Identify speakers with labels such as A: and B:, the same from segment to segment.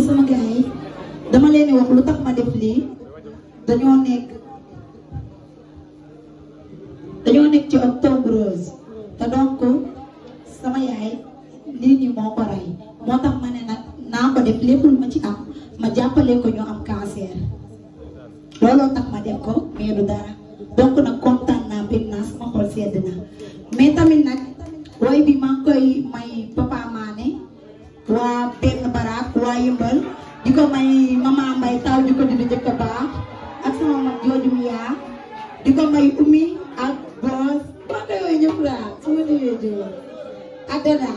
A: sama gars yi dama leen di wax lu tax ma def lii dañoo nekk ci octobre rose te donc sama yaay lii nii moo ko rey moo tax ma ne nag naa ko def lépp lu ma ci am ma jàppale ko ñu am cancer looloo tax ma def ko mais du dara donc nag kontaan naa bég naa sama xol sedd na mais tamit nag woy bi maa ngi koy may Papa Mané waa benn baraak waa yëmbal di ko may Mama Mbay taw di ko di njëkk a baax ak sama mag jooju mi yaa di ko may Oumy ak Boss wax nga yooyu ñëpp daal su ma déwee jóor adena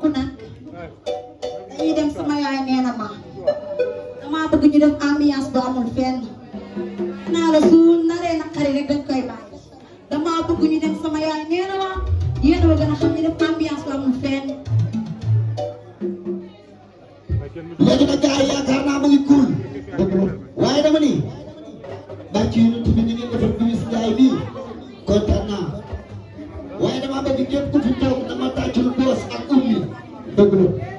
A: ko nag dañuy dem sama yaay nee na ma dama bëgg ñu def ambiance bu amul fenn naa la su naree naqari rek dañ koy bàyyi dama bëgg ñu dem sama yaay nee na ma yéen a gën a xam ñu def ambiance bu amul fenn
B: léegi nag gars yi yaakaar naa ma ngi cool waaye dama ni barki yonent bi ni ngeen defal Louis Ndiaye bii kontaan naa waaye dama bëgg képp ku fi toog dama tàccul boos ak ummi dëgg la